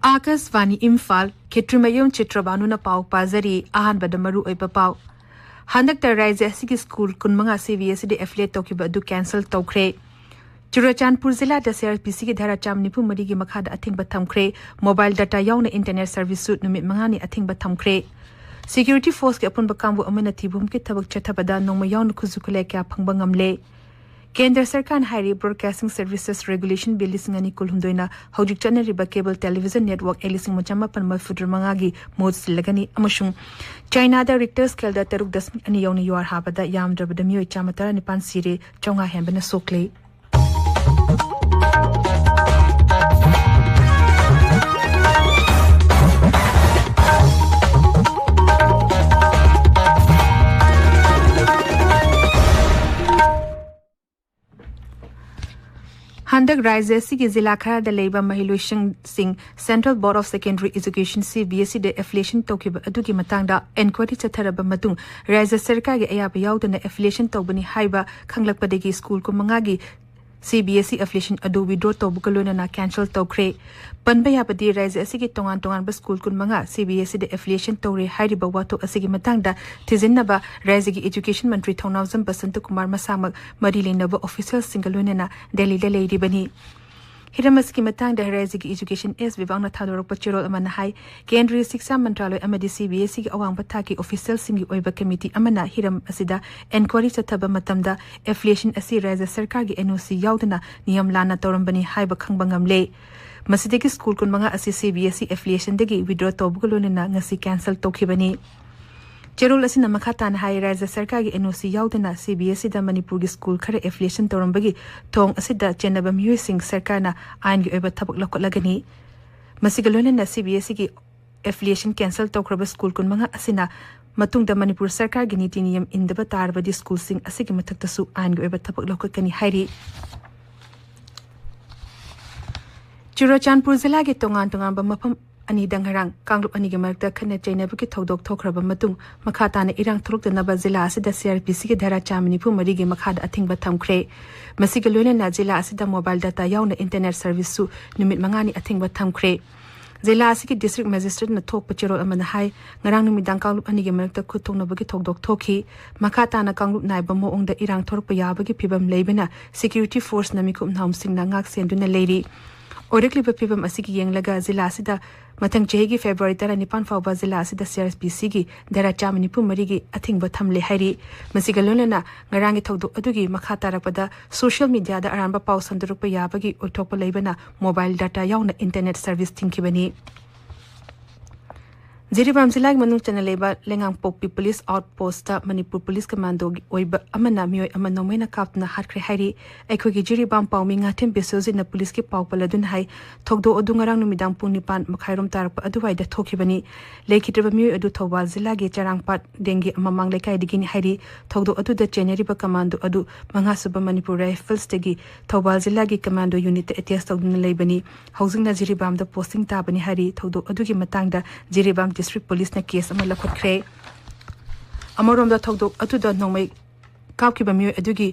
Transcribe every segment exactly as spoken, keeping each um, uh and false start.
ꯑꯥꯀꯥꯁꯕꯥꯅꯤ ꯏꯝꯐꯥꯜ, ꯈꯦꯇ꯭ꯔꯤꯃꯌꯨꯝ ꯆꯤꯇ꯭ꯔꯕꯥꯅꯨꯅ ꯄꯥꯎ ꯄꯥꯖꯔꯤ꯫ ꯑꯍꯥꯟꯕꯗ ꯃꯔꯨ ꯑꯣꯏꯕ ꯄꯥꯎ꯫ ꯍꯟꯗꯛꯇ ꯔꯥꯖ꯭ꯌ ꯑꯁꯤꯒꯤ ꯁ꯭ꯀꯨꯜ ꯀꯨꯟꯃꯉꯥ ꯁꯤ ꯕꯤ ꯑꯦꯁ ꯏꯗ ꯑꯦꯐꯤꯂꯤꯌꯦꯠ ꯇꯧꯈꯤꯕ ꯑꯗꯨ ꯀꯦꯟꯁꯦꯜ ꯇꯧꯈ꯭ꯔꯦ꯫ ꯆꯨꯔꯆꯥꯟꯄꯨꯔ ꯖꯤꯂꯥꯗ ꯁꯤ ꯑꯥꯔ ꯄꯤ ꯁꯤꯒꯤ ꯙꯥꯔꯥ ꯆꯥꯝꯃ ꯅꯤꯐꯨ ꯃꯔꯤꯒꯤ ꯃꯈꯥꯗ ꯑꯊꯤꯡꯕ ꯊꯝꯈ꯭ꯔꯦ꯫ ꯃꯣꯕꯥꯏꯜ ꯗꯥꯇꯥ ꯌꯥꯎꯅ ꯏꯟꯇꯔꯅꯦꯠ ꯁꯔꯚꯤꯁꯁꯨ ꯅꯨꯃꯤꯠ ꯃꯉꯥꯅꯤ ꯑꯊꯤꯡꯕ ꯊꯝꯈ꯭ꯔꯦ꯫ ꯁꯦꯀ꯭ꯌꯨꯔꯤꯇꯤ ꯐꯣꯔꯁꯀꯤ ꯑꯄꯨꯟꯕ ꯀꯥꯡꯕꯨ ꯑꯃꯅ ꯊꯤꯕ ꯍꯨꯝꯀꯤ ꯊꯕꯛ ꯆꯠꯊꯕꯗ ꯅꯣꯡꯃ ꯌꯥꯎꯅ ꯈꯨꯠꯁꯨ ꯈꯨꯠꯂꯥꯏ ꯀꯌꯥ ꯐꯪꯕ ꯉꯝꯂꯦ꯫ ꯀꯦꯟꯗ꯭ꯔ ꯁꯔꯀꯥꯔꯅ ꯍꯥꯏꯔꯤ, Broadcasting Services Regulation Bill ꯂꯤꯁꯤꯡ ꯑꯅꯤ ꯀꯨꯟꯍꯨꯝꯗꯣꯏꯅ ꯍꯧꯖꯤꯛ ꯆꯠꯅꯔꯤꯕ cable television network ꯑꯦ ꯂꯤꯁꯤꯡ ꯃꯆꯥ ꯃꯥꯄꯟ ꯃꯔꯤꯐꯨꯇꯔꯥ ꯃꯉꯥꯒꯤ ꯃꯍꯨꯠ ꯁꯤꯜꯂꯒꯅꯤ ꯑꯃꯁꯨꯡ ꯆꯥꯏꯅꯥꯗ ꯔꯤꯛꯇꯔ ꯁ꯭ꯀꯦꯜꯗ ꯇꯔꯨꯛ ꯗꯁꯃꯤꯛ ꯑꯅꯤ ꯌꯧꯅ ꯌꯨꯍꯥꯔ ꯍꯥꯕꯗ ꯌꯥꯝꯗ꯭ꯔꯕꯗ ꯃꯤꯑꯣꯏ ꯆꯥꯝꯃ ꯇꯔꯥꯅꯤꯄꯥꯟ ꯁꯤꯔꯦ, ꯆꯥꯝꯃꯉꯥ ꯍꯦꯟꯕꯅ ꯁꯣꯛꯂꯦ꯫ ꯍꯟꯗꯛ ꯔꯥꯖ꯭ꯌ ꯑꯁꯤꯒꯤ ꯖꯤꯂꯥ ꯈꯔꯗ ꯂꯩꯕ ꯃꯍꯩꯂꯣꯏꯁꯪꯁꯤꯡ Central Board of Secondary Education, C B S E, the affiliation ꯇꯧꯈꯤꯕ ꯑꯗꯨꯒꯤ ꯃꯇꯥꯡꯗ enquiry ꯆꯠꯊꯔꯕ ꯃꯇꯨꯡ, ꯔꯥꯖ꯭ꯌ ꯁꯔꯀꯥꯔꯒꯤ ꯑꯌꯥꯕ ꯌꯥꯎꯗꯅ affiliation ꯇꯧꯕꯅꯤ ꯍꯥꯏꯕ ꯈꯪꯂꯛꯄꯗꯒꯤ school ꯀꯨꯟꯃꯉꯥꯒꯤ C B S E affiliation ꯑꯗꯨ withdraw ꯇꯧꯕꯒ ꯂꯣꯏꯅꯅ cancel ꯇꯧꯈ꯭ꯔꯦ꯫ ꯄꯟꯕ ꯌꯥꯕꯗꯤ, ꯔꯥꯖ꯭ꯌ ꯑꯁꯤꯒꯤ ꯇꯣꯉꯥꯟ ꯇꯣꯉꯥꯟꯕ ꯁ꯭ꯀꯨꯜ ꯀꯨꯟꯃꯉꯥ C B S E ꯗ affiliation ꯇꯧꯔꯦ ꯍꯥꯏꯔꯤꯕ ꯋꯥꯊꯣꯛ ꯑꯁꯤꯒꯤ ꯃꯇꯥꯡꯗ ꯊꯤꯖꯤꯟꯅꯕ ꯔꯥꯖ꯭ꯌꯒꯤ education ꯃꯟꯇ꯭ꯔꯤ ꯊꯧꯅꯥꯎꯖꯝ ꯕꯁꯟꯇ ꯀꯨꯃꯥꯔ ꯃꯁꯥꯃꯛ ꯃꯔꯤ ꯂꯩꯅꯕ officialꯁꯤꯡꯒ ꯂꯣꯏꯅꯅ ꯗꯦꯜꯂꯤꯗ ꯂꯩꯔꯤꯕꯅꯤ꯫ ꯍꯤꯔꯝ ꯑꯁꯤꯒꯤ ꯃꯇꯥꯡꯗ ꯔꯥꯖ꯭ꯌꯒꯤ education S ꯕꯤꯚꯥꯒꯅ ꯊꯥꯗꯣꯔꯛꯄ ꯆꯦꯔꯣꯜ ꯑꯃꯅ ꯍꯥꯏ, ꯀꯦꯟꯗ꯭ꯔꯤꯌ ꯁꯤꯛꯁꯥ ꯃꯟꯇ꯭ꯔꯥꯂꯣꯏ ꯑꯃꯗꯤ C B S E ꯒꯤ ꯑꯋꯥꯡꯕ ꯊꯥꯛꯀꯤ officialꯁꯤꯡꯒꯤ ꯑꯣꯏꯕ committee ꯑꯃꯅ ꯍꯤꯔꯝ ꯑꯁꯤꯗ enquiry ꯆꯠꯊꯕ ꯃꯇꯝꯗ affiliation ꯑꯁꯤ ꯔꯥꯖ꯭ꯌ ꯁꯔꯀꯥꯔꯒꯤ N O C ꯌꯥꯎꯗꯅ ꯅꯤꯌꯝ ꯂꯥꯟꯅ ꯇꯧꯔꯝꯕꯅꯤ ꯍꯥꯏꯕ ꯈꯪꯕ ꯉꯝꯂꯦ꯫ ꯃꯁꯤꯗꯒꯤ ꯁ꯭ꯀꯨꯜ ꯀꯨꯟꯃꯉꯥ ꯑꯁꯤ C B S E affiliationꯗꯒꯤ withdraw ꯇꯧꯕꯒ ꯂꯣꯏꯅꯅ ꯉꯁꯤ cancel ꯇꯧꯈꯤꯕꯅꯤ꯫ ꯆꯦꯔꯣꯜ ꯑꯁꯤꯅ ꯃꯈꯥ ꯇꯥꯅ ꯍꯥꯏ, ꯔꯥꯖ꯭ꯌ ꯁꯔꯀꯥꯔꯒꯤ N O C ꯌꯥꯎꯗꯅ C B S E ꯗ ꯃꯅꯤꯄꯨꯔꯒꯤ ꯁ꯭ꯀꯨꯜ ꯈꯔ affiliation ꯇꯧꯔꯝꯕꯒꯤ ꯊꯣꯡ ꯑꯁꯤꯗ ꯆꯦꯟꯅꯕ ꯃꯤꯑꯣꯏꯁꯤꯡ ꯁꯔꯀꯥꯔꯅ ꯑꯥꯏꯟꯒꯤ ꯑꯣꯏꯕ ꯊꯕꯛ ꯂꯧꯈꯠꯂꯒꯅꯤ꯫ ꯃꯁꯤꯒ ꯂꯣꯏꯅꯅ C B S E ꯒꯤ affiliation cancel ꯇꯧꯈ꯭ꯔꯕ ꯁ꯭ꯀꯨꯜ ꯀꯨꯟꯃꯉꯥ ꯑꯁꯤꯅ ꯃꯇꯨꯡꯗ ꯃꯅꯤꯄꯨꯔ ꯁꯔꯀꯥꯔꯒꯤ ꯅꯤꯇꯤ ꯅꯤꯌꯝ ꯏꯟꯗꯕ ꯇꯥꯔꯕꯗꯤ ꯁ꯭ꯀꯨꯜꯁꯤꯡ ꯑꯁꯤꯒꯤ ꯃꯊꯛꯇꯁꯨ ꯑꯥꯏꯟꯒꯤ ꯑꯣꯏꯕ ꯊꯕꯛ ꯂꯧꯈꯠꯀꯅꯤ ꯍꯥꯏꯔꯤ꯫ ꯆꯨꯔꯆꯥꯟꯄꯨꯔ ꯖꯤꯂꯥꯒꯤ ꯇꯣꯉꯥꯟ ꯇꯣꯉꯥꯟꯕ ꯃꯐꯝ ꯑꯅꯤꯗ ꯉꯔꯥꯡ ꯀꯥꯡꯂꯨꯞ ꯑꯅꯤꯒꯤ ꯃꯔꯛꯇ ꯈꯠꯅ ꯆꯩꯅꯕꯒꯤ ꯊꯧꯗꯣꯛ ꯊꯣꯛꯈ꯭ꯔꯕ ꯃꯇꯨꯡ, ꯃꯈꯥ ꯇꯥꯅ ꯏꯔꯥꯡ ꯊꯣꯛꯂꯛꯇꯅꯕ ꯖꯤꯂꯥ ꯑꯁꯤꯗ C R P C ꯒꯤ ꯙꯥꯔꯥ ꯆꯥꯝꯃ ꯅꯤꯐꯨ ꯃꯔꯤꯒꯤ ꯃꯈꯥꯗ ꯑꯊꯤꯡꯕ ꯊꯝꯈ꯭ꯔꯦ꯫ ꯃꯁꯤꯒ ꯂꯣꯏꯅꯅ ꯖꯤꯂꯥ ꯑꯁꯤꯗ mobile data ꯌꯥꯎꯅ internet serviceꯁꯨ ꯅꯨꯃꯤꯠ ꯃꯉꯥꯅꯤ ꯑꯊꯤꯡꯕ ꯊꯝꯈ꯭ꯔꯦ꯫ ꯖꯤꯂꯥ ꯑꯁꯤꯒꯤ ꯗꯤꯁꯇ꯭ꯔꯤꯛ ꯃꯦꯖꯤꯁꯇ꯭ꯔꯦꯠꯅ ꯊꯣꯛꯄ ꯆꯦꯔꯣꯜ ꯑꯃꯅ ꯍꯥꯏ, ꯉꯔꯥꯡ ꯅꯨꯃꯤꯗꯥꯡ ꯀꯥꯡꯂꯨꯞ ꯑꯅꯤꯒꯤ ꯃꯔꯛꯇ ꯈꯨꯠ ꯊꯣꯛꯅꯕꯒꯤ ꯊꯧꯗꯣꯛ ꯊꯣꯛꯈꯤ꯫ ꯃꯈꯥ ꯇꯥꯅ ꯀꯥꯡꯂꯨꯞ ꯅꯥꯏꯕ ꯃꯑꯣꯡꯗ ꯏꯔꯥꯡ ꯊꯣꯔꯛꯄ ꯌꯥꯕꯒꯤ ꯐꯤꯕꯝ ꯂꯩꯕꯅ ꯁꯦꯀ꯭ꯌꯨꯔꯤꯇꯤ ꯐꯣꯔꯁꯅ ꯃꯤꯈꯨꯞ ꯅꯍꯨꯝꯁꯤꯡꯅ ꯉꯥꯛ ꯁꯦꯟꯗꯨꯅ ꯂꯩꯔꯤ꯫ ꯑꯣꯏꯔꯛꯂꯤꯕ ꯐꯤꯕꯝ ꯑꯁꯤꯒꯤ ꯌꯦꯡꯂꯒ ꯖꯤꯂꯥ ꯑꯁꯤꯗ ꯃꯊꯪ ꯆꯍꯤꯒꯤ ꯐꯦꯕ꯭ꯔꯨꯋꯥꯔꯤ ꯇꯔꯥꯅꯤꯄꯥꯟ ꯐꯥꯎꯕ ꯖꯤꯂꯥ ꯑꯁꯤꯗ ꯁꯤ ꯑꯥꯔ ꯄꯤ ꯁꯤꯒꯤ ꯙꯥꯔꯥ ꯆꯥꯝꯃ ꯅꯤꯐꯨ ꯃꯔꯤꯒꯤ ꯑꯊꯤꯡꯕ ꯊꯝꯂꯦ ꯍꯥꯏꯔꯤ꯫ ꯃꯁꯤꯒ ꯂꯣꯏꯅꯅ ꯉꯔꯥꯡꯒꯤ ꯊꯧꯗꯣꯛ ꯑꯗꯨꯒꯤ ꯃꯈꯥ ꯇꯥꯔꯛꯄꯗ ꯁꯣꯁꯤꯌꯦꯜ ꯃꯤꯗꯤꯌꯥꯗ ꯑꯔꯥꯟꯕ ꯄꯥꯎ ꯁꯟꯗꯣꯔꯛꯄ ꯌꯥꯕꯒꯤ ꯑꯣꯏꯊꯣꯛꯄ ꯂꯩꯕꯅ ꯃꯣꯕꯥꯏꯜ ꯗꯥꯇꯥ ꯌꯥꯎꯅ ꯏꯟꯇꯔꯅꯦꯠ ꯁꯔꯚꯤꯁ ꯊꯤꯡꯈꯤꯕꯅꯤ꯫ ꯖꯤꯔꯤꯕꯥꯝ ꯖꯤꯂꯥꯒꯤ ꯃꯅꯨꯡ ꯆꯟꯅ ꯂꯩꯕ ꯂꯩꯉꯥꯡꯄꯣꯛꯄꯤ police outpost Manipur police ꯀꯃꯥꯟꯗꯣꯒꯤ ꯑꯣꯏꯕ ꯑꯃꯅ ꯃꯤꯑꯣꯏ ꯑꯃ ꯅꯣꯡꯃꯩꯅ ꯀꯥꯞꯇꯨꯅ ꯍꯥꯠꯈ꯭ꯔꯦ ꯍꯥꯏꯔꯤ꯫ ꯑꯩꯈꯣꯏꯒꯤ ꯖꯤꯔꯤꯕꯥꯝ ꯄꯥꯎꯃꯤ ꯉꯥꯊꯦꯝ ꯕꯤꯁ꯭ꯋꯖꯤꯠꯅ ꯄꯨꯂꯤꯁꯀꯤ ꯄꯥꯎ ꯄꯜꯂꯗꯨꯅ ꯍꯥꯏ, ꯊꯧꯗꯣꯛ ꯑꯗꯨ ꯉꯔꯥꯡ ꯅꯨꯃꯤꯗꯥꯡ ꯄꯨꯡ ꯅꯤꯄꯥꯟ ꯃꯈꯥꯏꯔꯣꯝ ꯇꯥꯔꯛꯄ ꯑꯗꯨꯋꯥꯏꯗ ꯊꯣꯛꯈꯤꯕꯅꯤ꯫ ꯂꯩꯈꯤꯗ꯭ꯔꯕ ꯃꯤꯑꯣꯏ ꯑꯗꯨ ꯊꯧꯕꯥꯜ ꯖꯤꯂꯥꯒꯤ ꯆꯔꯥꯡꯄꯥꯠ ꯗꯦꯡꯒꯤ ꯃꯃꯥꯡ ꯂꯩꯀꯥꯏꯗꯒꯤꯅꯤ ꯍꯥꯏꯔꯤ꯫ ꯊꯧꯗꯣꯛ ꯑꯗꯨꯗ ꯆꯦꯟꯅꯔꯤꯕ ꯀꯃꯥꯟꯗꯣ ꯑꯗꯨ ꯃꯉꯥꯁꯨꯕ ꯃꯅꯤꯄꯨꯔ ꯔꯥꯏꯐꯜꯁꯇꯒꯤ ꯊꯧꯕꯥꯜ ꯖꯤꯂꯥꯒꯤ ꯀꯃꯥꯟꯗꯣ ꯌꯨꯅꯤꯠꯇ ꯑꯦꯇꯦꯁ ꯇꯧꯗꯨꯅ ꯂꯩꯕꯅꯤ꯫ ꯍꯧꯖꯤꯛꯅ ꯖꯤꯔꯤꯕꯥꯝꯗ ꯄꯣꯁꯇꯤꯡ ꯇꯥꯕꯅꯤ ꯍꯥꯏꯔꯤ꯫ ꯊꯧꯗꯣꯛ ꯑꯗꯨꯒꯤ ꯃꯇꯥꯡꯗ ꯖꯤꯔꯤꯕꯥꯝ ꯗꯤꯁꯇ꯭ꯔꯤꯛ ꯄꯨꯂꯤꯁꯅ ꯀꯦꯁ ꯑꯃ ꯂꯧꯈꯠꯈ꯭ꯔꯦ꯫ ꯑꯃꯔꯣꯝꯗ ꯊꯧꯗꯣꯛ ꯑꯗꯨꯗ ꯅꯣꯡꯃꯩ ꯀꯥꯞꯈꯤꯕ ꯃꯤꯑꯣꯏ ꯑꯗꯨꯒꯤ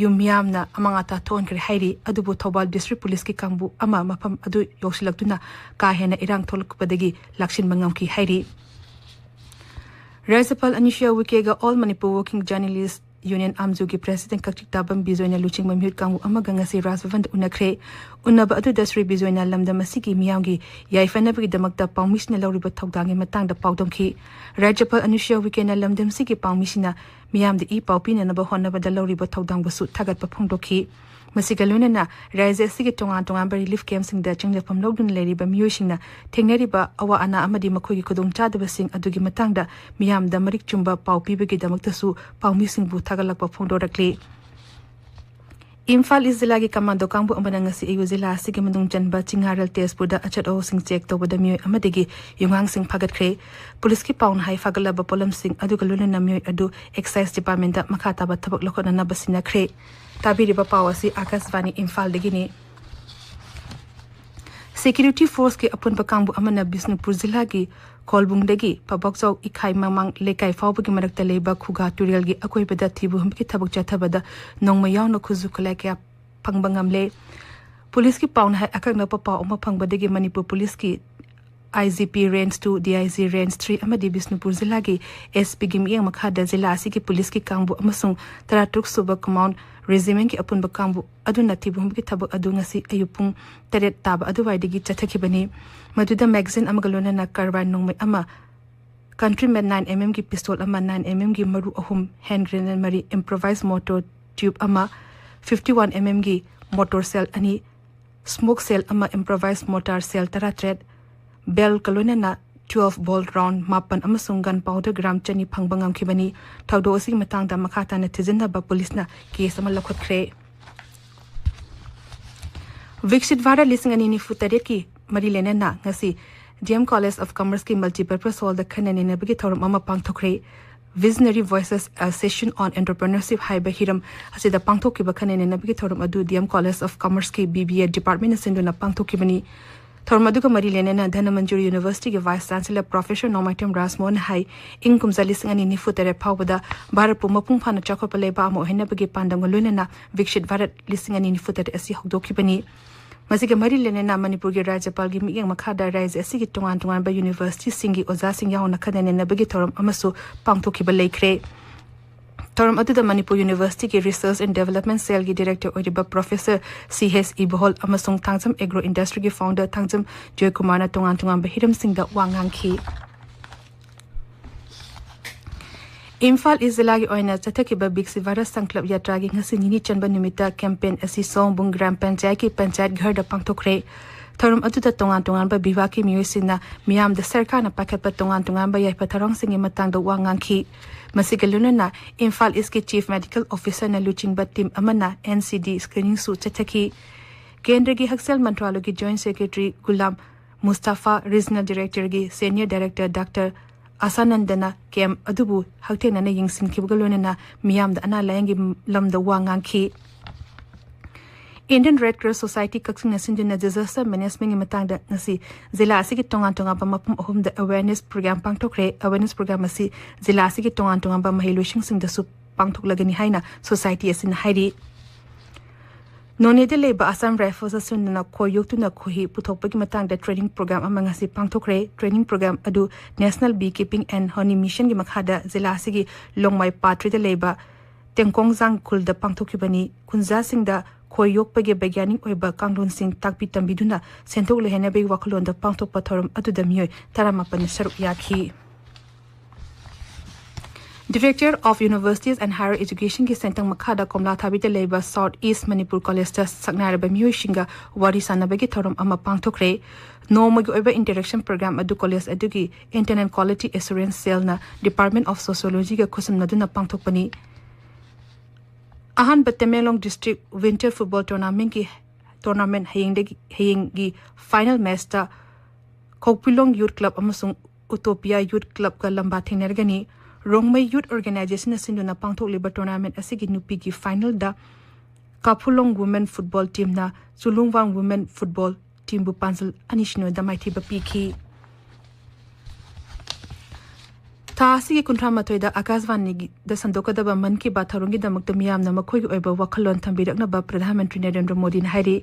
ꯌꯨꯝ ꯃꯤꯌꯥꯝꯅ ꯑꯃꯥꯡ ꯑꯇꯥ ꯊꯣꯛꯍꯟꯈ꯭ꯔꯦ ꯍꯥꯏꯔꯤ꯫ ꯑꯗꯨꯕꯨ ꯊꯧꯕꯥꯜ ꯗꯤꯁꯇ꯭ꯔꯤꯛ ꯄꯨꯂꯤꯁꯀꯤ ꯀꯥꯡꯕꯨ ꯑꯃ ꯃꯐꯝ ꯑꯗꯨ ꯌꯧꯁꯤꯜꯂꯛꯇꯨꯅ ꯀꯥ ꯍꯦꯟꯅ ꯏꯔꯥꯡ ꯊꯣꯛꯂꯛꯄꯗꯒꯤ ꯂꯥꯛꯁꯤꯟꯕ ꯉꯝꯈꯤ ꯍꯥꯏꯔꯤ꯫ ꯔꯥꯖ꯭ꯌꯄꯥꯜ ꯑꯅꯨꯁꯨꯌꯥ ꯎꯏꯀꯦꯒ all Manipur working journalists union ꯑꯥꯝꯖꯨꯒꯤ ꯄ꯭ꯔꯦꯁꯤꯗꯦꯟꯠ ꯀꯛꯆꯤꯛ ꯇꯥꯕꯝ ꯕꯤꯖꯣꯏꯅ ꯂꯨꯆꯤꯡꯕ ꯃꯤꯍꯨꯠ ꯀꯥꯡꯕꯨ ꯑꯃꯒ ꯉꯁꯤ ꯔꯥꯖꯚꯕꯟꯗ ꯎꯅꯈ꯭ꯔꯦ꯫ ꯎꯅꯕ ꯑꯗꯨꯗ ꯁ꯭ꯔꯤ ꯕꯤꯖꯣꯏꯅ ꯂꯝꯗꯝ ꯑꯁꯤꯒꯤ ꯃꯤꯌꯥꯝꯒꯤ ꯌꯥꯏꯐꯅꯕꯒꯤꯗꯃꯛꯇ ꯄꯥꯎꯃꯤꯁꯤꯡꯅ ꯂꯧꯔꯤꯕ ꯊꯧꯗꯥꯡꯒꯤ ꯃꯇꯥꯡꯗ ꯄꯥꯎꯗꯝꯈꯤ꯫ ꯔꯥꯖ꯭ꯌꯄꯥꯜ ꯑꯅꯨꯁꯨꯌꯥ ꯎꯏꯀꯦꯅ ꯂꯝꯗꯝꯁꯤꯒꯤ ꯄꯥꯎꯃꯤꯁꯤꯡꯅ ꯃꯤꯌꯥꯝꯗ ꯏ ꯄꯥꯎ ꯄꯤꯅꯅꯕ ꯍꯣꯠꯅꯕꯗ ꯂꯧꯔꯤꯕ ꯊꯧꯗꯥꯡꯕꯨꯁꯨ ꯊꯥꯒꯠꯄ ꯐꯣꯡꯗꯣꯛꯈꯤ꯫ ꯃꯁꯤꯒ ꯂꯣꯏꯅꯅ ꯔꯥꯖ꯭ꯌ ꯑꯁꯤꯒꯤ ꯇꯣꯉꯥꯟ ꯇꯣꯉꯥꯟꯕ ꯔꯤꯂꯤꯐ ꯀꯦꯝꯞꯁꯤꯡꯗ ꯆꯪꯖꯐꯝ ꯂꯧꯗꯨꯅ ꯂꯩꯔꯤꯕ ꯃꯤꯑꯣꯏꯁꯤꯡꯅ ꯊꯦꯡꯅꯔꯤꯕ ꯑꯋꯥ ꯑꯅꯥ ꯑꯃꯗꯤ ꯃꯈꯣꯏꯒꯤ ꯈꯨꯗꯣꯡꯆꯥꯗꯕꯁꯤꯡ ꯑꯗꯨꯒꯤ ꯃꯇꯥꯡꯗ ꯃꯤꯌꯥꯝꯗ ꯃꯔꯤꯛ ꯆꯨꯝꯕ ꯄꯥꯎ ꯄꯤꯕꯒꯤꯗꯃꯛꯇꯁꯨ ꯄꯥꯎꯃꯤꯁꯤꯡꯕꯨ ꯊꯥꯒꯠꯂꯛꯄ ꯐꯣꯡꯗꯣꯔꯛꯂꯤ꯫ ꯏꯝꯐꯥꯜ ꯏꯁ ꯖꯤꯂꯥꯒꯤ ꯀꯃꯥꯟꯗꯣ ꯀꯥꯡꯕꯨ ꯑꯃꯅ ꯉꯁꯤ ꯑꯌꯨꯛ ꯖꯤꯂꯥ ꯑꯁꯤꯒꯤ ꯃꯅꯨꯡ ꯆꯟꯕ ꯆꯤꯡꯉꯥꯔꯦꯜ ꯇꯦꯖꯄꯨꯔꯗ ꯑꯆꯠ ꯑꯋꯣꯛꯁꯤꯡ ꯆꯦꯛ ꯇꯧꯕꯗ ꯃꯤꯑꯣꯏ ꯑꯃꯗꯒꯤ ꯌꯨꯝꯉꯥꯡꯁꯤꯡ ꯐꯥꯒꯠꯈ꯭ꯔꯦ꯫ ꯄꯨꯂꯤꯁꯀꯤ ꯄꯥꯎꯅ ꯍꯥꯏ, ꯐꯥꯒꯠꯂꯕ ꯄꯣꯠꯂꯝꯁꯤꯡ ꯑꯗꯨꯒ ꯂꯣꯏꯅꯅ ꯃꯤꯑꯣꯏ ꯑꯗꯨ ꯑꯦꯛꯁꯥꯏꯖ ꯗꯤꯄꯥꯔꯠꯃꯦꯟꯗ ꯃꯈꯥ ꯇꯥꯕ ꯊꯕꯛ ꯂꯧꯈꯠꯅꯅꯕ ꯁꯤꯟꯅꯈ꯭ꯔꯦ꯫ ꯇꯥꯕꯤꯔꯤꯕ ꯄꯥꯎ ꯑꯁꯤ ꯑꯥꯀꯥꯁꯕꯥꯅꯤ ꯏꯝꯐꯥꯜꯗꯒꯤꯅꯤ꯫ ꯁꯦꯀ꯭ꯌꯨꯔꯤꯇꯤ ꯐꯣꯔꯁꯀꯤ ꯑꯄꯨꯟꯕ ꯀꯥꯡꯕꯨ ꯑꯃꯅ ꯕꯤꯁꯅꯨꯄꯨꯔ ꯖꯤꯂꯥꯒꯤ ꯀꯣꯜꯕꯨꯡꯗꯒꯤ ꯄꯕꯣꯛꯆꯧ ꯏꯈꯥꯏ ꯃꯃꯥꯡ ꯂꯩꯀꯥꯏ ꯐꯥꯎꯕꯒꯤ ꯃꯔꯛꯇ ꯂꯩꯕ ꯈꯨꯒꯥ ꯇꯨꯔꯦꯜꯒꯤ ꯑꯀꯣꯏꯕꯗ ꯊꯤꯕ ꯍꯨꯝꯕꯒꯤ ꯊꯕꯛ ꯆꯠꯊꯕꯗ ꯅꯣꯡꯃꯩ ꯌꯥꯎꯅ ꯈꯨꯠꯁꯨ ꯈꯨꯠꯂꯥꯏ ꯀꯌꯥ ꯐꯪꯕ ꯉꯝꯂꯦ꯫ ꯄꯨꯂꯤꯁꯀꯤ ꯄꯥꯎꯅ ꯍꯥꯏ, ꯑꯀꯛꯅꯕ ꯄꯥꯎ ꯑꯃ ꯐꯪꯕꯗꯒꯤ ꯃꯅꯤꯄꯨꯔ ꯄꯨꯂꯤꯁꯀꯤ I G P Range two, D I G Range three ꯑꯃꯗꯤ ꯕꯤꯁꯅꯨꯄꯨꯔ ꯖꯤꯂꯥꯒꯤ S P ꯒꯤ ꯃꯤꯠꯌꯦꯡ ꯃꯈꯥꯗ ꯖꯤꯂꯥ ꯑꯁꯤꯒꯤ ꯄꯨꯂꯤꯁꯀꯤ ꯀꯥꯡꯕꯨ ꯑꯃꯁꯨꯡ ꯇꯔꯥꯇꯔꯨꯛ ꯁꯨꯕ Command Regiment ꯀꯤ ꯑꯄꯨꯟꯕ ꯀꯥꯡꯕꯨ ꯑꯗꯨꯅ ꯊꯤꯕ ꯍꯨꯝꯕꯒꯤ ꯊꯕꯛ ꯑꯗꯨ ꯉꯁꯤ ꯑꯌꯨꯛ ꯄꯨꯡ ꯇꯔꯦꯠ ꯇꯥꯕ ꯑꯗꯨꯋꯥꯏꯗꯒꯤ ꯆꯠꯊꯈꯤꯕꯅꯤ꯫ ꯃꯗꯨꯗ magazine ꯑꯃꯒ ꯂꯣꯏꯅꯅ carbine ꯅꯣꯡꯃꯩ ꯑꯃ, Countryman nine M M ꯒꯤ pistol ꯑꯃ, nine M M ꯒꯤ ꯃꯔꯨ ꯑꯍꯨꯝ, hand grenade ꯃꯔꯤ, improvised mortar tube ꯑꯃ, fifty one M M ꯒꯤ mortar shell ꯑꯅꯤ, smoke shell ꯑꯃ, improvised mortar shell ꯇꯔꯥꯇꯔꯦꯠ, bellꯒ ꯂꯣꯏꯅꯅ twelve ball round ꯃꯥꯄꯟ ꯑꯃꯁꯨꯡ gun powder gram ꯆꯅꯤ ꯐꯪꯕ ꯉꯝꯈꯤꯕꯅꯤ꯫ ꯊꯧꯗꯣꯛ ꯑꯁꯤꯒꯤ ꯃꯇꯥꯡꯗ ꯃꯈꯥ ꯇꯥꯅ ꯊꯤꯖꯤꯟꯅꯕ ꯄꯨꯂꯤꯁꯅ case ꯑꯃ ꯂꯧꯈꯠꯈ꯭ꯔꯦ꯫ ꯕꯤꯛꯁꯤꯠ ꯚꯥꯔꯠ ꯂꯤꯁꯤꯡ ꯑꯅꯤ ꯅꯤꯐꯨ ꯇꯔꯦꯠꯀꯤ ꯃꯔꯤ ꯂꯩꯅꯅ ꯉꯁꯤ D M College of Commerce ꯀꯤ Multipurpose Hall ꯗ ꯈꯟꯅ ꯅꯩꯅꯕꯒꯤ ꯊꯧꯔꯝ ꯑꯃ ꯄꯥꯡꯊꯣꯛꯈ꯭ꯔꯦ꯫ Visionary Voices, A Session on Entrepreneurship ꯍꯥꯏꯕ ꯍꯤꯔꯝ ꯑꯁꯤꯗ ꯄꯥꯡꯊꯣꯛꯈꯤꯕ ꯈꯟꯅ ꯅꯩꯅꯕꯒꯤ ꯊꯧꯔꯝ ꯑꯗꯨ D M College of Commerce ꯀꯤ B B A department ꯅ ꯁꯤꯟꯗꯨꯅ ꯄꯥꯡꯊꯣꯛꯈꯤꯕꯅꯤ꯫ ꯊꯧꯔꯝ ꯑꯗꯨꯒ ꯃꯔꯤ ꯂꯩꯅꯅ ꯙꯅꯃꯟꯖꯨꯔꯤ University ꯒꯤ Vice Chancellor Professor ꯅꯣꯡꯃꯥꯏꯊꯦꯝ ꯔꯥꯖꯃꯣꯍꯟ ꯍꯥꯏ, ꯏꯪ ꯀꯨꯝꯖꯥ ꯂꯤꯁꯤꯡ ꯑꯅꯤ ꯅꯤꯐꯨ ꯇꯔꯦꯠ ꯐꯥꯎꯕꯗ ꯚꯥꯔꯠꯄꯨ ꯃꯄꯨꯡ ꯐꯥꯅ ꯆꯥꯎꯈꯠꯄ ꯂꯩꯕꯥꯛ ꯑꯃ ꯑꯣꯏꯍꯟꯅꯕꯒꯤ ꯄꯥꯟꯗꯝꯒ ꯂꯣꯏꯅꯅ ꯕꯤꯛꯁꯤꯠ ꯚꯥꯔꯠ ꯂꯤꯁꯤꯡ ꯑꯅꯤ ꯅꯤꯐꯨ ꯇꯔꯦꯠ ꯑꯁꯤ ꯍꯧꯗꯣꯛꯈꯤꯕꯅꯤ꯫ ꯃꯁꯤꯒ ꯃꯔꯤ ꯂꯩꯅꯅ ꯃꯅꯤꯄꯨꯔꯒꯤ ꯔꯥꯖ꯭ꯌꯄꯥꯜꯒꯤ ꯃꯤꯠꯌꯦꯡ ꯃꯈꯥꯗ ꯔꯥꯖ꯭ꯌ ꯑꯁꯤꯒꯤ ꯇꯣꯉꯥꯟ ꯇꯣꯉꯥꯟꯕ university ꯁꯤꯡꯒꯤ ꯑꯣꯖꯥꯁꯤꯡ ꯌꯥꯎꯅ ꯈꯟꯅ ꯅꯩꯅꯕꯒꯤ ꯊꯧꯔꯝ ꯑꯃꯁꯨ ꯄꯥꯡꯊꯣꯛꯈꯤꯕ ꯂꯩꯈ꯭ꯔꯦ꯫ ꯊꯧꯔꯝ ꯑꯗꯨꯗ ꯃꯅꯤꯄꯨꯔ University ꯒꯤ Research and Development Cell ꯒꯤ Director ꯑꯣꯏꯔꯤꯕ Professor C H ꯏꯕꯣꯍꯣꯜ ꯑꯃꯁꯨꯡ ꯊꯥꯡꯖꯝ Agro Industry ꯒꯤ Founder ꯊꯥꯡꯖꯝ ꯖꯣꯏꯀꯨꯃꯥꯔꯅ ꯇꯣꯉꯥꯟ ꯇꯣꯉꯥꯟꯕ ꯍꯤꯔꯝꯁꯤꯡꯗ ꯋꯥ ꯉꯥꯡꯈꯤ꯫ ꯏꯝꯐꯥꯜ ꯏꯁ ꯖꯤꯂꯥꯒꯤ ꯑꯣꯏꯅ ꯆꯠꯊꯈꯤꯕ ꯕꯤꯛꯁꯤꯠ ꯚꯥꯔꯠ ꯁꯪꯀꯜꯞ ꯌꯥꯇ꯭ꯔꯥꯒꯤ ꯉꯁꯤ ꯅꯤꯅꯤ ꯆꯟꯕ ꯅꯨꯃꯤꯠꯇ campaign ꯑꯁꯤ ꯁꯣꯝꯕꯨꯡ ꯒ꯭ꯔꯥꯝ ꯄꯟꯆꯥꯌꯠꯀꯤ ꯄꯟꯆꯥꯌꯠ ꯘꯔꯗ ꯄꯥꯡꯊꯣꯛꯈ꯭ꯔꯦ꯫ ꯊꯧꯔꯝ ꯑꯗꯨꯗ ꯇꯣꯉꯥꯟ ꯇꯣꯉꯥꯟꯕ ꯕꯤꯚꯥꯒꯀꯤ ꯃꯤꯑꯣꯏꯁꯤꯡꯅ ꯃꯤꯌꯥꯝꯗ ꯁꯔꯀꯥꯔꯅ ꯄꯥꯏꯈꯠꯄ ꯇꯣꯉꯥꯟ ꯇꯣꯉꯥꯟꯕ ꯌꯥꯏꯐ ꯊꯧꯔꯥꯡꯁꯤꯡꯒꯤ ꯃꯇꯥꯡꯗ ꯋꯥ ꯉꯥꯡꯈꯤ꯫ ꯃꯁꯤꯒ ꯂꯣꯏꯅꯅ ꯏꯝꯐꯥꯜ ꯏꯁꯀꯤ Chief Medical Officer ꯅ ꯂꯨꯆꯤꯡꯕ team ꯑꯃꯅ N C D screening ꯁꯨ ꯆꯠꯊꯈꯤ꯫ ꯀꯦꯟꯗ꯭ꯔꯒꯤ ꯍꯛꯁꯦꯜ ꯃꯟꯇ꯭ꯔꯥꯂꯌꯒꯤ Joint Secretary Ghulam ꯃꯨꯁꯇꯥꯐꯥ, Regional Director ꯒꯤ Senior Director Doctor ꯑꯁꯥꯅꯟꯗꯅ camp ꯑꯗꯨꯕꯨ ꯍꯛꯊꯦꯡꯅꯅ ꯌꯦꯡꯁꯤꯟꯈꯤꯕꯒ ꯂꯣꯏꯅꯅ ꯃꯤꯌꯥꯝꯗ ꯑꯅꯥ ꯂꯥꯌꯦꯡꯒꯤ ꯂꯝꯗ ꯋꯥ ꯉꯥꯡꯈꯤ꯫ Indian Red Cross Society ꯀꯛꯆꯤꯡꯅ ꯁꯤꯟꯗꯨꯅ disaster management ꯀꯤ ꯃꯇꯥꯡꯗ ꯉꯁꯤ ꯖꯤꯂꯥ ꯑꯁꯤꯒꯤ ꯇꯣꯉꯥꯟ ꯇꯣꯉꯥꯟꯕ ꯃꯐꯝ ꯑꯍꯨꯝꯗ awareness program ꯄꯥꯡꯊꯣꯛꯈ꯭ꯔꯦ꯫ Awareness program ꯑꯁꯤ ꯖꯤꯂꯥ ꯑꯁꯤꯒꯤ ꯇꯣꯉꯥꯟ ꯇꯣꯉꯥꯟꯕ ꯃꯍꯩꯂꯣꯏꯁꯪꯁꯤꯡꯗꯁꯨ ꯄꯥꯡꯊꯣꯛꯂꯒꯅꯤ ꯍꯥꯏꯅ society ꯑꯁꯤꯅ ꯍꯥꯏꯔꯤ꯫ ꯅꯣꯅꯦꯗ ꯂꯩꯕ ꯑꯁꯥꯝ ꯔꯥꯏꯐꯜꯁ ꯑꯁꯤꯅ ꯈꯣꯏ ꯌꯣꯛꯇꯨꯅ ꯈꯣꯏꯍꯤ ꯄꯨꯊꯣꯛꯄꯒꯤ ꯃꯇꯥꯡꯗ training program ꯑꯃ ꯉꯁꯤ ꯄꯥꯡꯊꯣꯛꯈ꯭ꯔꯦ꯫ Training program ꯑꯗꯨ National Beekeeping and Honey Mission ꯒꯤ ꯃꯈꯥꯗ ꯖꯤꯂꯥ ꯑꯁꯤꯒꯤ ꯂꯣꯡꯃꯥꯏ ꯄꯥꯇ꯭ꯔꯤꯗ ꯂꯩꯕ ꯇꯦꯡꯀꯣꯡꯖꯥꯡ ꯈꯨꯜꯗ ꯄꯥꯡꯊꯣꯛꯈꯤꯕꯅꯤ꯫ ꯈꯨꯟꯖꯥꯁꯤꯡꯗ ꯈꯣꯏ ꯌꯣꯛꯄꯒꯤ ꯕꯩꯒ꯭ꯌꯥꯅꯤꯛ ꯑꯣꯏꯕ ꯀꯥꯡꯂꯣꯟꯁꯤꯡ ꯇꯥꯛꯄꯤ ꯇꯝꯕꯤꯗꯨꯅ ꯁꯦꯟꯊꯣꯛ ꯂꯩꯍꯟꯅꯕꯒꯤ ꯋꯥꯈꯜꯂꯣꯟꯗ ꯄꯥꯡꯊꯣꯛꯄ ꯊꯧꯔꯝ ꯑꯗꯨꯗ ꯃꯤꯑꯣꯏ ꯇꯔꯥꯃꯥꯄꯟꯅ ꯁꯔꯨꯛ ꯌꯥꯈꯤ꯫ Director of Universities and Higher Education ꯒꯤ ꯁꯦꯟꯇꯪ ꯃꯈꯥꯗ ꯀꯣꯝꯂꯥꯊꯥꯕꯤꯗ ꯂꯩꯕ South East Manipur College ꯇ ꯁꯛꯅꯥꯏꯔꯕ ꯃꯤꯑꯣꯏꯁꯤꯡꯒ ꯋꯥꯔꯤ ꯁꯥꯟꯅꯕꯒꯤ ꯊꯧꯔꯝ ꯑꯃ ꯄꯥꯡꯊꯣꯛꯈ꯭ꯔꯦ꯫ ꯅꯣꯡꯃꯒꯤ ꯑꯣꯏꯕ interaction program ꯑꯗꯨ college ꯑꯗꯨꯒꯤ Internal Quality Assurance Cell ꯅ Department of Sociology ꯒ ꯈꯨꯠꯁꯝꯅꯗꯨꯅ ꯄꯥꯡꯊꯣꯛꯄꯅꯤ꯫ ꯑꯍꯥꯟꯕ Tamenglong district winter football tournament ꯀꯤ tournament ꯍꯌꯦꯡꯗꯒꯤ, ꯍꯌꯦꯡꯒꯤ final match ꯇ ꯈꯣꯛꯄꯤꯂꯣꯡ Youth Club ꯑꯃꯁꯨꯡ Utopia Youth Club ꯀ ꯂꯝꯕꯥ ꯊꯦꯡꯅꯔꯒꯅꯤ꯫ ꯔꯣꯡꯃꯩ Youth Organization ꯅ ꯁꯤꯟꯗꯨꯅ ꯄꯥꯡꯊꯣꯛꯂꯤꯕ tournament ꯑꯁꯤꯒꯤ ꯅꯨꯄꯤꯒꯤ final ꯗ ꯀꯥꯐꯨꯂꯣꯡ Women Football Team ꯅ ꯆꯨꯂꯨꯡꯋꯥꯡ Women Football Team ꯕꯨ ꯄꯥꯟꯖꯜ ꯑꯅꯤ ꯁꯤꯅꯣꯗ ꯃꯥꯏꯊꯤꯕ ꯄꯤꯈꯤ꯫ ꯊꯥ ꯑꯁꯤꯒꯤ ꯀꯨꯟꯊ꯭ꯔꯥ ꯃꯥꯊꯣꯏꯗ ꯑꯀꯥꯁꯕꯥꯅꯤꯗ ꯁꯟꯗꯣꯛꯀꯗꯕ ꯃꯟ ꯀꯤ ꯕꯥꯠ ꯊꯧꯔꯝꯒꯤꯗꯃꯛꯇ ꯃꯤꯌꯥꯝꯅ ꯃꯈꯣꯏꯒꯤ ꯑꯣꯏꯕ ꯋꯥꯈꯜꯂꯣꯟ ꯊꯝꯕꯤꯔꯛꯅꯕ ꯄ꯭ꯔꯙꯥꯟ ꯃꯟꯇ꯭ꯔꯤ ꯅꯔꯦꯟꯗ꯭ꯔ ꯃꯣꯗꯤꯅ ꯍꯥꯏꯔꯤ꯫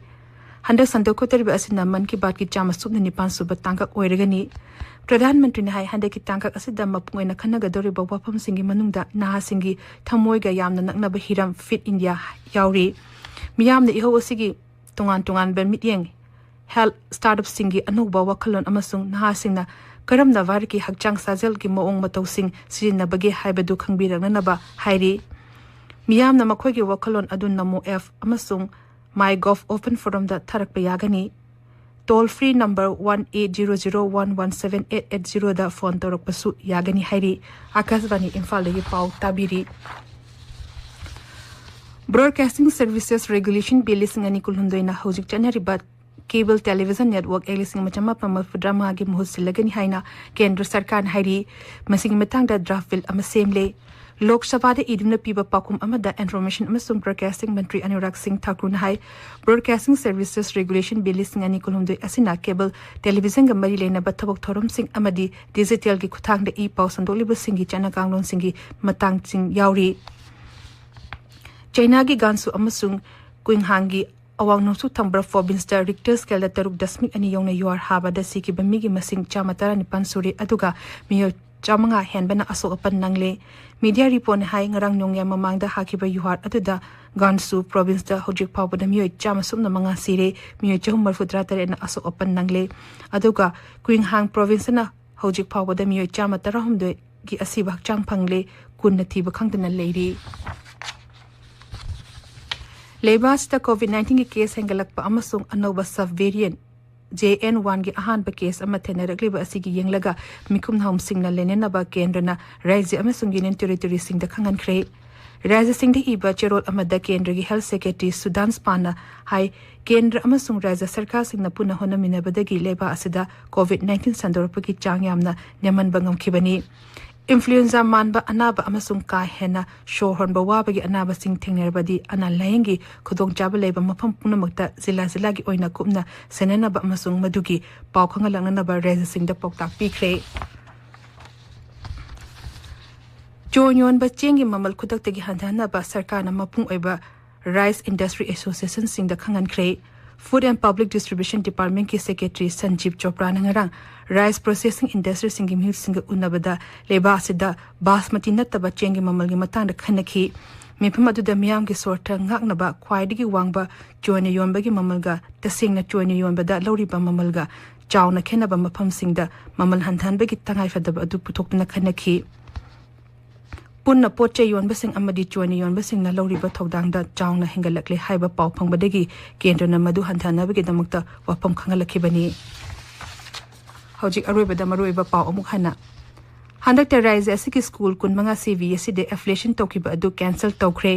ꯍꯟꯗꯛ ꯁꯟꯗꯣꯛꯀꯗꯧꯔꯤꯕ ꯑꯁꯤꯅ ꯃꯟ ꯀꯤ ꯕꯥꯠꯀꯤ ꯆꯥꯝꯃ ꯁꯨꯞꯅ ꯅꯤꯄꯥꯟ ꯁꯨꯕ ꯇꯥꯡꯀꯛ ꯑꯣꯏꯔꯒꯅꯤ꯫ ꯄ꯭ꯔꯙꯥꯟ ꯃꯟꯇ꯭ꯔꯤꯅ ꯍꯥꯏ, ꯍꯟꯗꯛꯀꯤ ꯇꯥꯡꯀꯛ ꯑꯁꯤꯗ ꯃꯄꯨꯡ ꯑꯣꯏꯅ ꯈꯟꯅꯒꯗꯧꯔꯤꯕ ꯋꯥꯐꯝꯁꯤꯡꯒꯤ ꯃꯅꯨꯡꯗ ꯅꯍꯥꯁꯤꯡꯒꯤ ꯊꯃꯣꯏꯒ ꯌꯥꯝꯅ ꯅꯛꯅꯕ ꯍꯤꯔꯝ Fit India ꯌꯥꯎꯔꯤ꯫ ꯃꯤꯌꯥꯝꯅ ꯏꯍꯧ ꯑꯁꯤꯒꯤ ꯇꯣꯉꯥꯟ ꯇꯣꯉꯥꯟꯕ ꯃꯤꯠꯌꯦꯡ, health startup ꯁꯤꯡꯒꯤ ꯑꯅꯧꯕ ꯋꯥꯈꯜꯂꯣꯟ ꯑꯃꯁꯨꯡ ꯅꯍꯥꯁꯤꯡꯅ ꯀꯔꯝꯅ ꯚꯥꯔꯠꯀꯤ ꯍꯛꯆꯥꯡ ꯁꯥꯖꯦꯜꯒꯤ ꯃꯑꯣꯡ ꯃꯇꯧꯁꯤꯡ ꯁꯤꯖꯤꯟꯅꯕꯒꯦ ꯍꯥꯏꯕꯗꯨ ꯈꯪꯕꯤꯔꯛꯅꯅꯕ ꯍꯥꯏꯔꯤ꯫ ꯃꯤꯌꯥꯝꯅ ꯃꯈꯣꯏꯒꯤ ꯋꯥꯈꯜꯂꯣꯟ ꯑꯗꯨ Namo app ꯑꯃꯁꯨꯡ MyGov open forum ꯗ ꯊꯥꯔꯛꯄ ꯌꯥꯒꯅꯤ꯫ Toll free number one eight zero zero one one seven eight eight zero ꯗ phone ꯇꯧꯔꯛꯄꯁꯨ ꯌꯥꯒꯅꯤ ꯍꯥꯏꯔꯤ꯫ ꯑꯀꯥꯁꯕꯥꯅꯤ ꯏꯝꯐꯥꯜꯗꯒꯤ ꯄꯥꯎ ꯇꯥꯕꯤꯔꯤ꯫ Broadcasting Services Regulation Bill ꯂꯤꯁꯤꯡ ꯑꯅꯤ ꯀꯨꯟꯍꯨꯝꯗꯣꯏꯅ ꯍꯧꯖꯤꯛ ꯆꯠꯅꯔꯤꯕ cable television network Act ꯂꯤꯁꯤꯡ ꯑꯃ ꯆꯃꯥꯄꯟ ꯃꯔꯤꯐꯨꯇꯔꯥ ꯃꯉꯥꯒꯤ ꯃꯍꯨꯠ ꯁꯤꯜꯂꯒꯅꯤ ꯍꯥꯏꯅ ꯀꯦꯟꯗ꯭ꯔ ꯁꯔꯀꯥꯔꯅ ꯍꯥꯏꯔꯤ꯫ ꯃꯁꯤꯒꯤ ꯃꯇꯥꯡꯗ draft bill ꯑꯃ ꯁꯦꯝꯂꯦ꯫ ꯂꯣꯛ ꯁꯚꯥꯗ ꯏꯗꯨꯅ ꯄꯤꯕ ꯄꯥꯎꯈꯨꯝ ꯑꯃꯗ Information ꯑꯃꯁꯨꯡ Broadcasting ꯃꯟꯇ꯭ꯔꯤ ꯑꯅꯨꯔꯥꯒ ꯁꯤꯡ ꯊꯥꯀꯨꯔꯅ ꯍꯥꯏ, Broadcasting Services Regulation Bill ꯂꯤꯁꯤꯡ ꯑꯅꯤ ꯀꯨꯟꯍꯨꯝꯗꯣꯏ ꯑꯁꯤꯅ cable television ꯒ ꯃꯔꯤ ꯂꯩꯅꯕ ꯊꯕꯛ ꯊꯧꯔꯝꯁꯤꯡ ꯑꯃꯗꯤ digital ꯒꯤ ꯈꯨꯠꯊꯥꯡꯗ ꯏ ꯄꯥꯎ ꯁꯟꯗꯣꯛꯂꯤꯕꯁꯤꯡꯒꯤ ꯆꯠꯅ ꯀꯥꯡꯂꯣꯟꯁꯤꯡꯒꯤ ꯃꯇꯥꯡꯁꯤꯡ ꯌꯥꯎꯔꯤ꯫ ꯆꯩꯅꯥꯒꯤ ꯒꯥꯟꯁꯨ ꯑꯃꯁꯨꯡ ꯀꯨꯏꯡꯍꯥꯡꯒꯤ ꯑꯋꯥꯡ ꯅꯣꯡꯆꯨꯞ ꯊꯪꯕ ꯄ꯭ꯔꯣꯚꯤꯟꯁꯇ ꯔꯤꯛꯇꯔ ꯁ꯭ꯀꯦꯜꯗ ꯇꯔꯨꯛ ꯗꯁꯃꯤꯛ ꯑꯅꯤ ꯌꯧꯅ ꯌꯨꯍꯥꯔ ꯍꯥꯕꯗ ꯁꯤꯈꯤꯕ ꯃꯤꯒꯤ ꯃꯁꯤꯡ ꯆꯥꯝꯃ ꯇꯔꯥꯅꯤꯄꯥꯟ ꯁꯨꯔꯦ, ꯑꯗꯨꯒ ꯃꯤꯑꯣꯏ ꯆꯥꯝꯃꯉꯥ ꯍꯦꯟꯕꯅ ꯑꯁꯣꯛ ꯑꯄꯟ ꯅꯪꯂꯦ꯫ ꯃꯤꯗꯤꯌꯥ ꯔꯤꯄꯣꯔꯠꯅ ꯍꯥꯏ, ꯉꯔꯥꯡ ꯅꯣꯡꯌꯥꯝ ꯃꯃꯥꯡꯗ ꯍꯥꯈꯤꯕ ꯌꯨꯍꯥꯔ ꯑꯗꯨꯗ ꯒꯥꯟꯁꯨ ꯄ꯭ꯔꯣꯚꯤꯟꯁꯇ ꯍꯧꯖꯤꯛ ꯐꯥꯎꯕꯗ ꯃꯤꯑꯣꯏ ꯆꯥꯝꯃ ꯁꯨꯞꯅ ꯃꯉꯥ ꯁꯤꯔꯦ, ꯃꯤꯑꯣꯏ ꯆꯍꯨꯝ ꯃꯔꯤꯐꯨ ꯇꯔꯥ ꯇꯔꯦꯠꯅ ꯑꯁꯣꯛ ꯑꯄꯟ ꯅꯪꯂꯦ꯫ ꯑꯗꯨꯒ ꯀꯨꯏꯡꯍꯥꯡ ꯄ꯭ꯔꯣꯚꯤꯟꯁꯇꯅ ꯍꯧꯖꯤꯛ ꯐꯥꯎꯕꯗ ꯃꯤꯑꯣꯏ ꯆꯥꯝꯃ ꯇꯔꯥꯍꯨꯝꯗꯣꯏꯒꯤ ꯑꯁꯤꯕ ꯍꯛꯆꯥꯡ ꯐꯪꯂꯦ, ꯀꯨꯟꯅ ꯊꯤꯕ ꯈꯪꯗꯅ ꯂꯩꯔꯤ꯫ ꯂꯩꯕꯥꯛ ꯑꯁꯤꯗ ꯀꯣꯚꯤꯗ ꯅꯥꯏꯟꯇꯤꯟꯒꯤ ꯀꯦꯁ ꯍꯦꯟꯒꯠꯂꯛꯄ ꯑꯃꯁꯨꯡ ꯑꯅꯧꯕ ꯁꯕ ꯚꯦꯔꯤꯌꯦꯟꯠ ꯖꯦ ꯑꯦꯟ ꯋꯥꯟꯒꯤ ꯑꯍꯥꯟꯕ ꯀꯦꯁ ꯑꯃ ꯊꯦꯡꯅꯔꯛꯂꯤꯕ ꯑꯁꯤꯒꯤ ꯌꯦꯡꯂꯒ ꯃꯤꯈꯨꯝ ꯅꯍꯨꯝꯁꯤꯡꯅ ꯂꯩꯅꯅꯕ ꯀꯦꯟꯗ꯭ꯔꯅ ꯔꯥꯖ꯭ꯌ ꯑꯃꯁꯨꯡ ꯌꯨꯅꯤꯌꯟ ꯇꯦꯔꯤꯇꯣꯔꯤꯁꯤꯡꯗ ꯈꯪꯍꯟꯈ꯭ꯔꯦ꯫ ꯔꯥꯖ꯭ꯌꯁꯤꯡꯗ ꯏꯕ ꯆꯦꯔꯣꯜ ꯑꯃꯗ ꯀꯦꯟꯗ꯭ꯔꯒꯤ ꯍꯦꯜꯊ ꯁꯦꯀ꯭ꯔꯦꯇꯔꯤ ꯁꯨꯗꯥꯟꯁ ꯄꯥꯟꯅ ꯍꯥꯏ, ꯀꯦꯟꯗ꯭ꯔ ꯑꯃꯁꯨꯡ ꯔꯥꯖ꯭ꯌ ꯁꯔꯀꯥꯔꯁꯤꯡꯅ ꯄꯨꯟꯅ ꯍꯣꯠꯅꯃꯤꯟꯅꯕꯗꯒꯤ ꯂꯩꯕꯥꯛ ꯑꯁꯤꯗ ꯀꯣꯚꯤꯗ ꯅꯥꯏꯟꯇꯤꯟ ꯁꯟꯗꯣꯔꯛꯄꯒꯤ ꯆꯥꯡ ꯌꯥꯝꯅ ꯅꯦꯝꯍꯟꯕ ꯉꯝꯈꯤꯕꯅꯤ꯫ ꯏꯟꯐ꯭ꯂꯨꯑꯦꯟꯖꯥ ꯃꯥꯟꯕ ꯑꯅꯥꯕ ꯑꯃꯁꯨꯡ ꯀꯥ ꯍꯦꯟꯅ ꯁꯣꯔ ꯍꯣꯟꯕ ꯋꯥꯕꯒꯤ ꯑꯅꯥꯕꯁꯤꯡ ꯊꯦꯡꯅꯔꯕꯗꯤ ꯑꯅꯥ ꯂꯥꯌꯦꯡꯒꯤ ꯈꯨꯗꯣꯡꯆꯥꯕ ꯂꯩꯕ ꯃꯐꯝ ꯄꯨꯝꯅꯃꯛꯇ ꯖꯤꯂꯥ ꯖꯤꯂꯥꯒꯤ ꯑꯣꯏꯅ ꯀꯨꯞꯅ ꯁꯦꯟꯅꯅꯕ ꯑꯃꯁꯨꯡ ꯃꯗꯨꯒꯤ ꯄꯥꯎ ꯈꯪꯍꯜꯂꯛꯅꯅꯕ ꯔꯥꯖ꯭ꯌꯁꯤꯡꯗ ꯄꯥꯎꯇꯥꯛ ꯄꯤꯈ꯭ꯔꯦ꯫ ꯆꯣꯏꯅ ꯌꯣꯟꯕ ꯆꯦꯡꯒꯤ ꯃꯃꯜ ꯈꯨꯗꯛꯇꯒꯤ ꯍꯟꯊꯍꯟꯅꯕ ꯁꯔꯀꯥꯔꯅ ꯃꯄꯨꯡ ꯑꯣꯏꯕ ꯔꯥꯏꯁ ꯏꯟꯗꯁꯇ꯭ꯔꯤ ꯑꯦꯁꯣꯁꯤꯌꯦꯁꯟꯁꯤꯡꯗ ꯈꯪꯍꯟꯈ꯭ꯔꯦ꯫ ꯐꯨꯗ ꯑꯦꯟ ꯄꯕ꯭ꯂꯤꯛ ꯗꯤꯁꯇ꯭ꯔꯤꯕ꯭ꯌꯨꯁꯟ ꯗꯤꯄꯥꯔꯠꯃꯦꯟꯠꯀꯤ ꯁꯦꯀ꯭ꯔꯦꯇꯔꯤ ꯁꯟꯖꯤꯕ ꯆꯣꯄ꯭ꯔꯥꯅ ꯉꯔꯥꯡ ꯔꯥꯏꯁ ꯄ꯭ꯔꯣꯁꯦꯁꯤꯡ ꯏꯟꯗꯁꯇ꯭ꯔꯤꯁꯤꯡꯒꯤ ꯃꯤꯍꯨꯠꯁꯤꯡꯒ ꯎꯅꯕꯗ ꯂꯩꯕꯥꯛ ꯑꯁꯤꯗ ꯕꯥꯁꯃꯇꯤ ꯅꯠꯇꯕ ꯆꯦꯡꯒꯤ ꯃꯃꯜꯒꯤ ꯃꯇꯥꯡꯗ ꯈꯟꯅꯈꯤ꯫ ꯃꯤꯐꯝ ꯑꯗꯨꯗ ꯃꯤꯌꯥꯝꯒꯤ ꯁꯣꯔꯊ ꯉꯥꯛꯅꯕ ꯈ꯭ꯋꯥꯏꯗꯒꯤ ꯋꯥꯡꯕ ꯆꯣꯏꯅ ꯌꯣꯟꯕꯒꯤ ꯃꯃꯜꯒ ꯇꯁꯦꯡꯅ ꯆꯣꯏꯅ ꯌꯣꯟꯕꯗ ꯂꯧꯔꯤꯕ ꯃꯃꯜꯒ ꯆꯥꯎꯅ ꯈꯦꯠꯅꯕ ꯃꯐꯝꯁꯤꯡꯗ ꯃꯃꯜ ꯍꯟꯊꯍꯟꯕꯒꯤ ꯇꯉꯥꯏꯐꯗꯕ ꯑꯗꯨ ꯄꯨꯊꯣꯛꯇꯨꯅ ꯈꯟꯅꯈꯤ꯫ ꯄꯨꯟꯅ ꯄꯣꯠ ꯆꯩ ꯌꯣꯟꯕꯁꯤꯡ ꯑꯃꯗꯤ ꯆꯣꯏꯅ ꯌꯣꯟꯕꯁꯤꯡꯅ ꯂꯧꯔꯤꯕ ꯊꯧꯗꯥꯡꯗ ꯆꯥꯎꯅ ꯍꯦꯟꯒꯠꯂꯛꯂꯦ ꯍꯥꯏꯕ ꯄꯥꯎ ꯐꯪꯕꯗꯒꯤ ꯀꯦꯟꯗ꯭ꯔꯅ ꯃꯗꯨ ꯍꯟꯊꯍꯟꯅꯕꯒꯤꯗꯃꯛꯇ ꯋꯥꯐꯝ ꯈꯪꯍꯜꯂꯛꯈꯤꯕꯅꯤ꯫ ꯍꯧꯖꯤꯛ ꯑꯔꯣꯏꯕꯗ ꯃꯔꯨꯑꯣꯏꯕ ꯄꯥꯎ ꯑꯃꯨꯛ ꯍꯟꯅ꯫ ꯍꯟꯗꯛꯇ ꯔꯥꯖ꯭ꯌ ꯑꯁꯤꯒꯤ ꯁ꯭ꯀꯨꯜ ꯀꯨꯟꯃꯉꯥ ꯁꯤ ꯕꯤ ꯑꯦꯁ ꯏꯗ ꯑꯦꯐꯤꯂꯤꯌꯦꯁꯟ ꯇꯧꯈꯤꯕ ꯑꯗꯨ ꯀꯦꯟꯁꯦꯜ ꯇꯧꯈ꯭ꯔꯦ꯫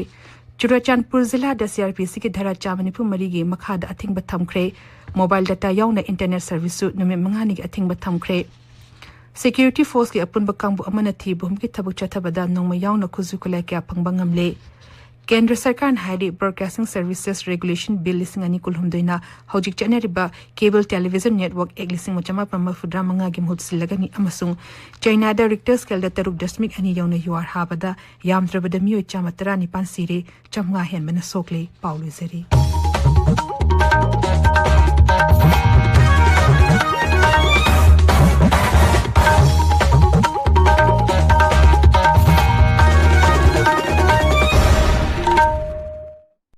ꯆꯨꯔꯥꯆꯥꯟꯄꯨꯔ ꯖꯤꯂꯥꯗ ꯁꯤ ꯑꯥꯔ ꯄꯤ ꯁꯤꯒꯤ ꯙꯥꯔꯥ ꯆꯥꯝꯃ ꯅꯤꯐꯨ ꯃꯔꯤꯒꯤ ꯃꯈꯥꯗ ꯑꯊꯤꯡꯕ ꯊꯝꯈ꯭ꯔꯦ꯫ ꯃꯣꯕꯥꯏꯜ ꯗꯇꯥ ꯌꯥꯎꯅ ꯏꯟꯇꯔꯅꯦꯠ ꯁꯔꯚꯤꯁꯁꯨ ꯅꯨꯃꯤꯠ ꯃꯉꯥꯅꯤꯒꯤ ꯑꯊꯤꯡꯕ ꯊꯝꯈ꯭ꯔꯦ꯫ ꯁꯦꯀ꯭ꯌꯨꯔꯤꯇꯤ ꯐꯣꯔꯁꯀꯤ ꯑꯄꯨꯟꯕ ꯀꯥꯡꯕꯨ ꯑꯃꯅ ꯊꯤꯕ ꯍꯨꯝꯒꯤ ꯊꯕꯛ ꯆꯠꯊꯕꯗ ꯅꯣꯡꯃ ꯌꯥꯎꯅ ꯈꯨꯠꯁꯨ ꯈꯨꯠꯂꯥꯏ ꯀꯌꯥ ꯐꯪꯕ ꯉꯝꯂꯦ꯫ ꯀꯦꯟꯗ꯭ꯔ ꯁꯔꯀꯥꯔꯅ ꯍꯥꯏꯔꯤ, Broadcasting Services Regulation Bill ꯂꯤꯁꯤꯡ ꯑꯅꯤ ꯀꯨꯟꯍꯨꯝꯗꯣꯏꯅ ꯍꯧꯖꯤꯛ ꯆꯠꯅꯔꯤꯕ Cable Television Network Act ꯂꯤꯁꯤꯡ ꯑꯃ ꯆꯥꯃꯥꯄꯟ ꯃꯔꯤꯐꯨꯇꯔꯥ ꯃꯉꯥꯒꯤ ꯃꯍꯨꯠ ꯁꯤꯜꯂꯒꯅꯤ ꯑꯃꯁꯨꯡ ꯆꯥꯏꯅꯥꯗ Richter scale ꯗ ꯇꯔꯨꯛ ꯗꯁꯃꯤꯛ ꯑꯅꯤ ꯌꯧꯅ ꯌꯨꯍꯥꯔ ꯍꯥꯕꯗ ꯌꯥꯝꯗ꯭ꯔꯕꯗ ꯃꯤꯑꯣꯏ ꯆꯥꯝꯃ ꯇꯔꯥꯅꯤꯄꯥꯟ ꯁꯤꯔꯦ, ꯆꯥꯝꯃꯉꯥ ꯍꯦꯟꯕꯅ ꯁꯣꯛꯂꯦ꯫ ꯄꯥꯎ ꯂꯣꯏꯖꯔꯦ꯫